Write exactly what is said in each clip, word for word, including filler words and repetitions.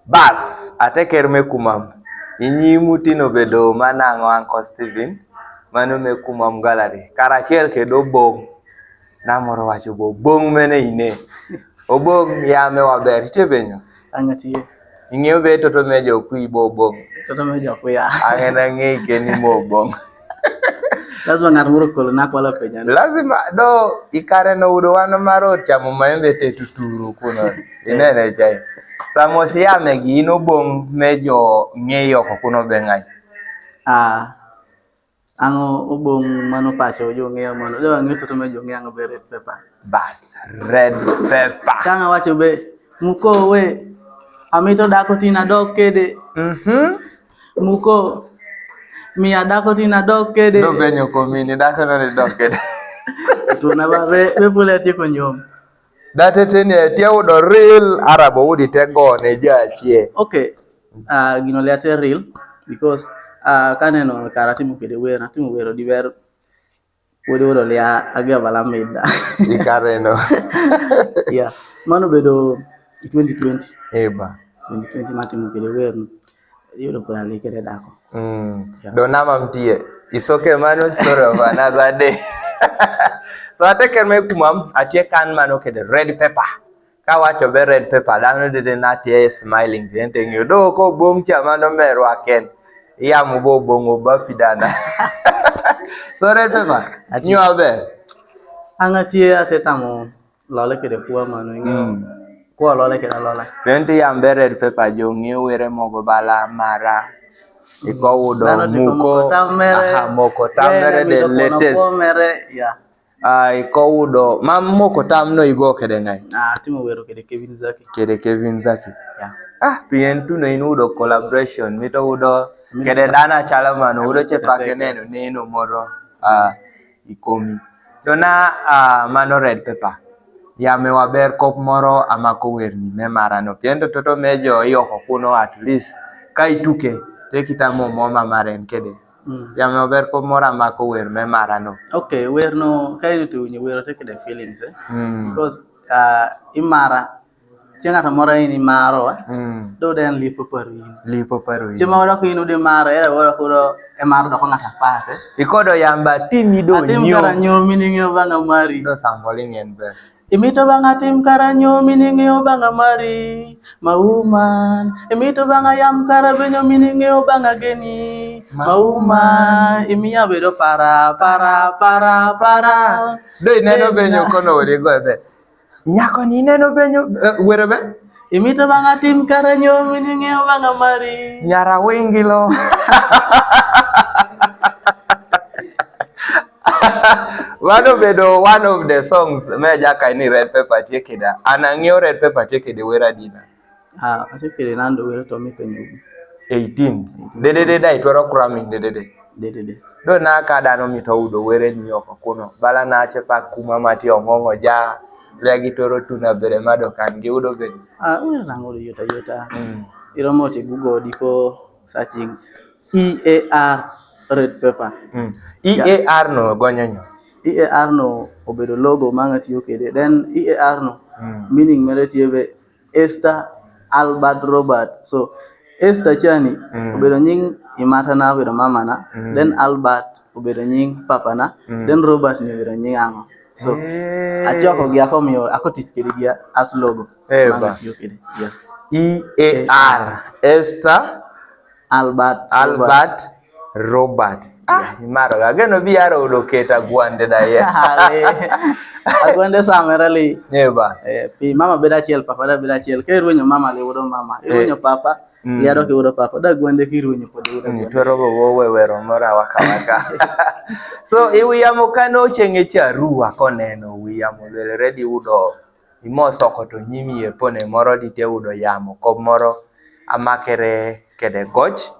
Bas, ateker me kumam. Inyi muti no bedo manang'o Uncle Steven, mano me kumam galari. Karachiel kede Obong. Namoro wacho bo Obong mene ine. Obong yame waber, ite be nyo. Ang'o tie? Ing'eyo be toto me jo kwi bo Obong. Toto me jo kwi ya. Ang'e na ng'e keni mo Obong. Lazima ng'at moro kolo na kwalo penja. Lazima do ikare no udo wan maro chamo maembe te tuturu kuno. Inene chai. Samo si yame gi in Obong me jo ng'eyo ko kuno be ng'ai. Ah, ang'o Obong mano pacho jo ng'eyo mano. Do ang'eyo toto me jo ng'eyo ang'o be Red Pepper. Bas, Red Pepper. Kang'a wacho be, muko we, amito dako tina dok kede. Mhm. Muko, miya dako tina dok kede. Do be nyoko mini dako no ni dok kede. Tuna ba be, be pule ati ko nyom. Date teni eti udo reel arabo udi te go ne jachie. Okay. Ah, gino le ate reel because, ah, kaneno kara timo kede wer, na timo wer di wer. Wodi wodi lia agi abala mida. Ikare no. Yeah. Mano bedo twenty twenty. Eba. Twenty twenty matimo kede wer. Yudo pura li kede dako. Mm. Yeah. Do nama mtie. It's okay, mano story of another day. So ateker me kumam, atie kan mano kede Red Pepper. Ka wacho be Red Pepper, dano dede na tie smiling, tiente ng'yo. Do ko Obong cha mano me rwaken. Iya mo bo Obong oba pidana. So Red Pepper, nyo abe. Ang'a tie ate tamo lole kede kwa mano ng'yo. Mm. Kwa lole kede lole. Tiente yambe Red Pepper jo ng'yo were mogo bala mara. Iko udo dano tiko muko. Moko tamere. Aha, moko tamere de latest. Kwa mere, ya. Ah, iko udo, ma moko tam no igo kede ng'ai? Ah, timo wero kede Kevin Zaki. Kede Kevin Zaki. Ya. Ah, pien tu no in udo collaboration, mito udo kede dana chala mano, udo che pake neno, neno moro, ah, ikomi. Dona, ah, mano Red Pepper. Yame waber kop moro amako werni me mara no. Pien to toto me jo ioko kuno at least. Ka ituke, te kita mo mo ma maren kede. Mm. Yame waber kop moro amako wer me mara no. Okay, wer no, ka in to winyo wer to kede feelings, eh? Mm. Because, ah, imara, chieng' ng'ato moro in imaro, eh? Mm. Do den lipo paru in. Lipo paru in. Chieng' ma wado ko in udi maro, era wado ko do e maro do ko ng'ato apat, eh? Ikodo yamba timi do atim nyo. Kara nyo mini ng'eyo bang'a mari. Do samboling en be. Imito bang'a tim kara nyo mini ng'eyo bang'a mari. Mauman, imito bang'a yam kara benyo mini ng'eyo bang'a geni. Mauman, imiya bedo para, para, para, para. Do ineno benyo kono wori go be. Nyako ni ineno benyo, eh, wero be. Imito bang'a tim kara nyo mini ng'eyo bang'a mari. Nyara wingi lo. Mano bedo one of the songs me jaka ni Red Pepper tie kede. An ang'eyo Red Pepper tie kede wera dina. Ah, atie kede nando wera to mi penyo. Eighteen. Dede dede dai twero cramming dede dede. Dede dede. Do na ka dano mito udo were ni oko kuno. Bala na che pa kuma mati ong'ong'o ja. Legi toro tuna bere mado kan gi udo bere. Ah, wera nango udo yota yota. Mm. Iromo ti Google diko searching E A R Red Pepper. Mm. E A R no gonyo nyo. E A R no obedo logo ma ng'a tiyo kede. Then E A R no, mm, meaning mere tiyo be Esther Albert Robert. So Esther chani, mm, obedo nying i matana, obedo mamana. Mm. Then Albert obedo nying papana. Mm. Then Robert ni obedo nying ang'o. So, eh, achoko gi ako miyo, ako tich kede gi as logo. Eh, ma ba. Ng'a tiyo kede. Yeah. E A R. Esther Albert Robert. Albert Robert. Ah, yeah. Imaro ga. Geno bi aro udo keta gwande da ye. Ale. Agwande samere li. Ye ba. Eh, pi mama bedo achiel, papa da bedo achiel. Ke irwenyo mama li udo mama. Eh. Irwenyo papa. Mm. Yaro ki udo papa. Da gwande ki irwenyo pod udo. Mm, gwande. Twero bo wo we wero mora waka waka. So, i wi yamo kano chenge cha ruwa koneno wi yamo lwele ready udo. Imo soko to nyimi ye pone moro di te udo yamo kop moro amakere kede goch.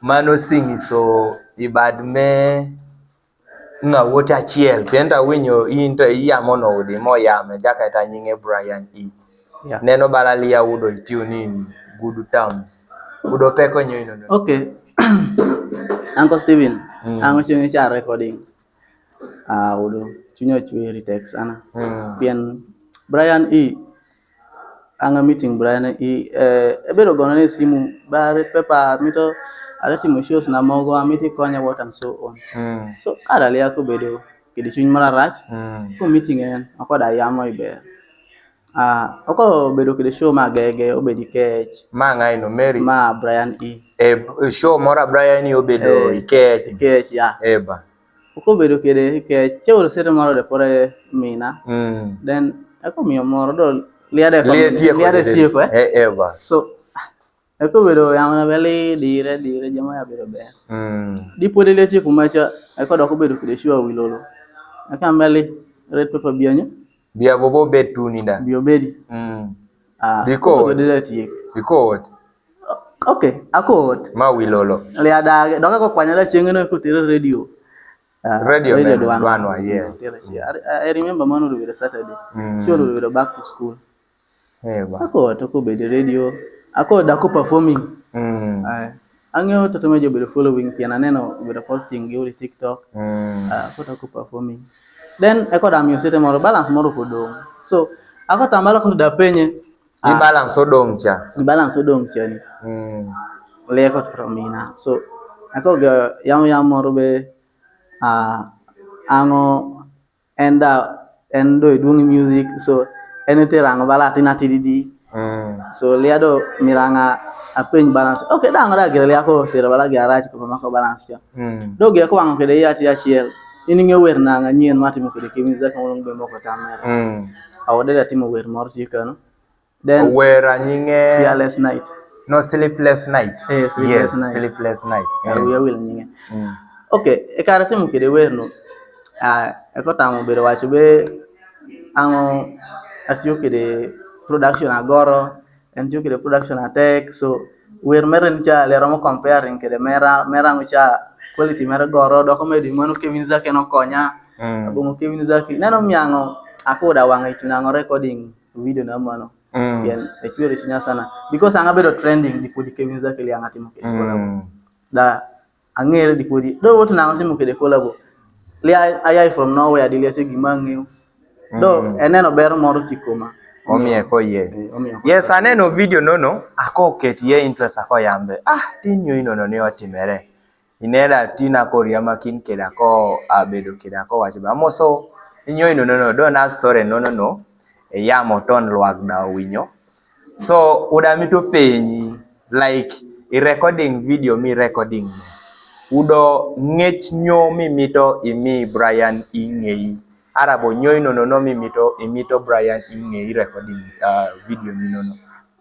Mano sing'iso i bad me ng'a wuot achiel, pien to awinyo in to iyamo no udi mo yame, jaka ta nyinge Brian E. Yeah. Neno bala liya udo itiyo ni in good terms. Udo peko nyo ino no. Okay. Uncle Steven, mm, ang'o chunyi cha recording? Ah, udo. Chunyo chwe ritex ana. Mm. Pien Brian E. Anga meeting Brian i, eh, ebedo gono ne simu, ba red pepper, amito, ada timo shows na mogo, amito ikonye what and so on. Mm. So, ada lia kobedo kede chuny marach, mm, ko meeting en, ok oda yamo iber. Ah, ok obedo kede show ma gege, obedo kech. Ma ng'ano, Mary? Ma Brian i. E, show moro Brian i obedo, eh, ikech. Ikech, ya. Eba. Ok obedo kede kech, che oro sete moro de pore mina. Mm. Then, eko miyo moro do lia de ko, lia tieko, lia de tieko, eh? Eh, eba. So, ah, eko bedo yamo na beli dire, dire, jama ya bedo ber. Mm. Di pode lia tieko macha, eko dok obedo kede show wi lolo. Eka beli red pepper bianyo. Bia bobo bed tu ninda. Bio bedi. Mm. Ah, because, eko bedo lia tieko. Because. Okay, akot. Ma wi lolo. Lia dage, dok ko kwanya la chieng' no ko tero radio. Ah, radio radio ne Dwang. Dwang wa, yes. Tero chi. I, I remember mano obedo Saturday. Mm. Show obedo back to school. Eh, ba. Akot, ok obedo radio. Akot, da ko performing. Mm. Ai. Ang'eyo toto me jo obedo following, pien aneno obedo posting gi uri TikTok. Mm. Ah, akot, da ko performing. Then, eko da miyo sete moro, balance moro kodong'. So, akot ambala ko da penye, i, ah, balance odong' cha. I balance odong' cha ni. Mm. Lia eko tro mina. So, eko ga yamo yamo moro be, ah, ang'o en da, en do iduong' music. So, en ite rango bala atin atididi. Mm. So, lia do miranga apenyi balance. Okay, dang' da gire lia ko tero bala gi arach ko mako balance cha. Mm. Do gi ko wang'o kede yat ya chiel. In ing'e wer nang'o nyien matimo kede Kevin Zaki molong be moko tamera. Mm. Awode da timo wer moro ti kano. Then, wer nyinge Fearless Night. No, Sleepless Night. Eh, Sleepless Night. Yes, Sleepless Night. Ah, yeah. Wer wil nyinge. Mm. Okay, e kare timo kede wer no. Ah, eko tamo bedo wacho be ang'o atiyo kede production agoro, en tiyo kede production atek, so wer mere ni cha le romo comparing kede mera, mera ngo cha quality mere goro, doko me di mano Kevin Zaki no konya. Mm. Abongo Kevin Zaki. Neno miango, ako da wang'e chunango recording video na mano. Mm. Yen, e chwere chunya sana. Because anga bedo trending, di podi Kevin Zaki lia ng'ati mo kede collabo. Mm. Da, ang'ere di podi. Do wotu nang'o timo kede collabo. Lia ayai from nowhere, di lia se gima ng'eyo. Do, mm, eneno ber moro kikoma. Omiye ko ye. Eh, omiye ko ye. Yes, aneno video nono, ako ket ye interest ako yambe. Ah, tin yo inono ni otimere. Ineda tina ko riama kin keda ko abedo keda ko wacho ba. Amoso inyo ino nono, do na story nono no, e yamo ton lwag da owinyo. So, uda mito penyi, like, i recording video mi recording no. Udo ng'ech nyo mi mito imi Brian ing'eyi. Arabo nyo ino nono mi mito, imito Brian ing'eyi recording, ah, video ni nono.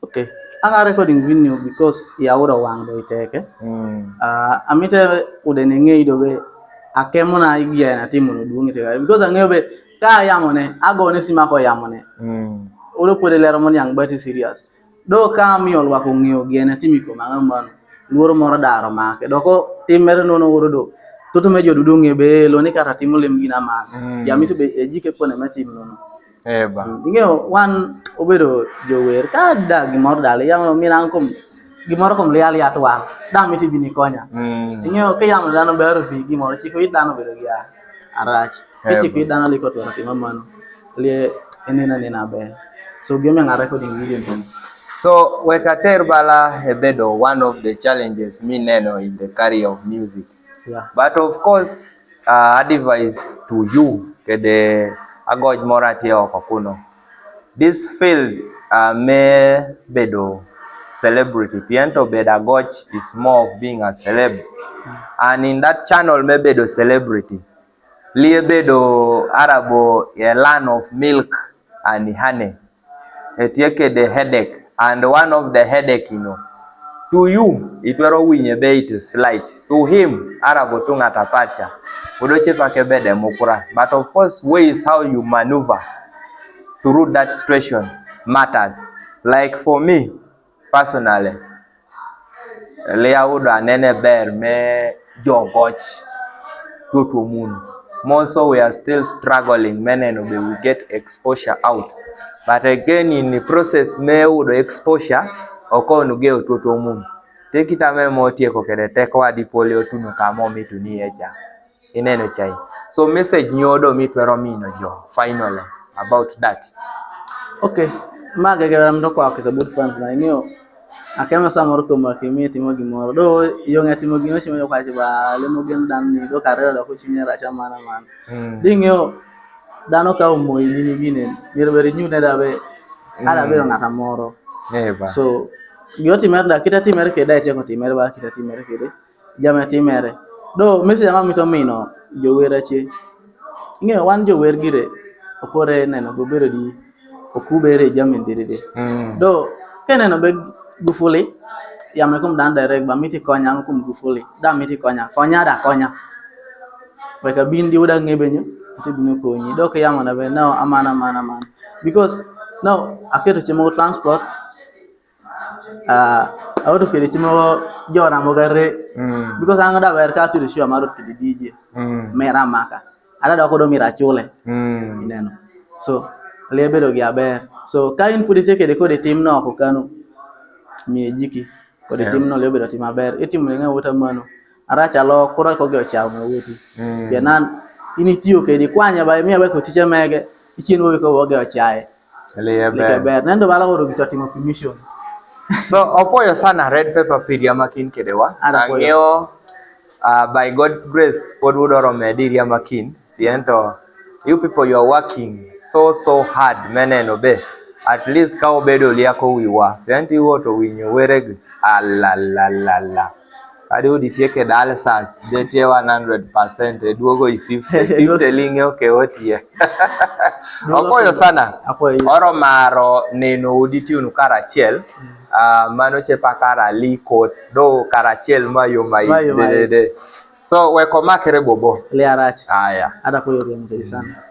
Okay. Anga recording video because ya udo wang do iteke. Mm. Ah, amite ude ne ng'eyi do be akemo na igia na timo no duong' iteke. Because ang'eyo be ka yamo ne, ago ne sima ko yamo ne. Mm. Udo pode lero mon yang bati serious. Do ka mi olwako ng'eyo gene timi ko mang'e mano. Luoro moro daro make. Doko tim mere nono woro do. Toto me jodudu ng'e be lo ni kata timo lem gina man. Mm. Ya mi to be e jike pone me tim nono. Eh, ba. Mm. Ing'eyo wan obedo jower ka da gimoro dali. Yamo mi nan kom gimoro kom lial ya tuan. Da mi ti bini konya. Mm. Ing'eyo ke yamo dano bero fi gimoro chiko it dano bedo gi a-, arach. Eh, ba. Chiko it dano liko tuan timo mano. Lie enina nina be. So gima ng'are ko ding video ni. So weka ter bala ebedo one of the challenges mi neno in the career of music. Yeah. But of course, uh, advice to you, kede agoj moro atie oko kuno. This field, uh, me bedo celebrity, pien to bedo agoj is more of being a celeb. And in that channel me bedo celebrity, lie bedo arabo a land of milk and honey. Etie kede headache, and one of the headache, you know, to you, itwero winye be it is slight. To him, arabo to ng'ata pacha, udo chepa ke bede mukura. But of course, ways how you maneuver through that situation matters. Like for me, personally, lia udo anene ber me jogoch tuo tuo mun. Moso we are still struggling, meneno be we get exposure out. But again, in the process me udo exposure, okonu ge tuo tuo mun. Tekita me mo tieko kede teko adi poli otuno kamo mituni eja. Ineno chai. So message nyodo mitwero mino jo, finally, about that. Okay. Ma gege ram do kwa kisa bud fans na inyo. Akema samoro kuma kimi timo gimoro. Do yonge timo gimoro simo yo kwa jiba lemo gen dan ni do karera do kuchimi racha mana man. Mm. Dingyo dano ka umo ini ni ginen. Biro beri nyune dabe. Ada biro ng'ata moro. Eh, ba. So, gio timer da, kita timer kede, cheko timer ba, kita timer kede. Jame timere. Do message ma mito mino jower ache. Inge wan jower gire opore neno gobedo di okubere jamin dede. Mm. Do ke neno be Gufuli yame kum dan direct ba miti konya kum Gufuli. Da miti konya. Konya da konya. Weka bindi uda ngebenyo. Iti bino konyi. Do ke yamo na be no amana amana amana. Because no aketo chimo transport. Ah, awoto kede chimo jona mogare. Mm. Because anga da wer ka tudu shua marot kede D J. Mm. Mera maka. Ada da kodo mira chule. Mm. Ineno. So, lebe do gi aber. So, ka in pudi che kede kode tim no ko kanu. Mi ejiki. Kode tim no lebe do tim aber. Itim ne nga wota mano. Ara chalo kura ko gyo chao me woti. Mm. Yanan, ini tiyo kede kwanya ba mi abe ko tiche mege. Ichin wo ko wo gyo chae. Leke ber. Nendo bala woro gi timo commission. So, apuoyo sana Red Pepper pi riamakin kedewa. Ang'eyo, uh, by God's grace, pod wudoro medi riamakin. Tiento, you people, you are working so, so hard, meneno be. At least ka obedo liako wiwa. Tiento iwoto winyo weregi. Alalalala. Kadi udi tie kede alsas, de tie one hundred percent, e duogo i fifty, fifty ling'e oke otie. Apuoyo sana. Apuoyo. Oro maro neno udi tiunu karachiel. Mm. Ah, mano che pa kara li kot, do karachiel ma yo ma de, de, de. So, weko makere bobo. Liarach. Aya. Ada apuoyo riamke sana.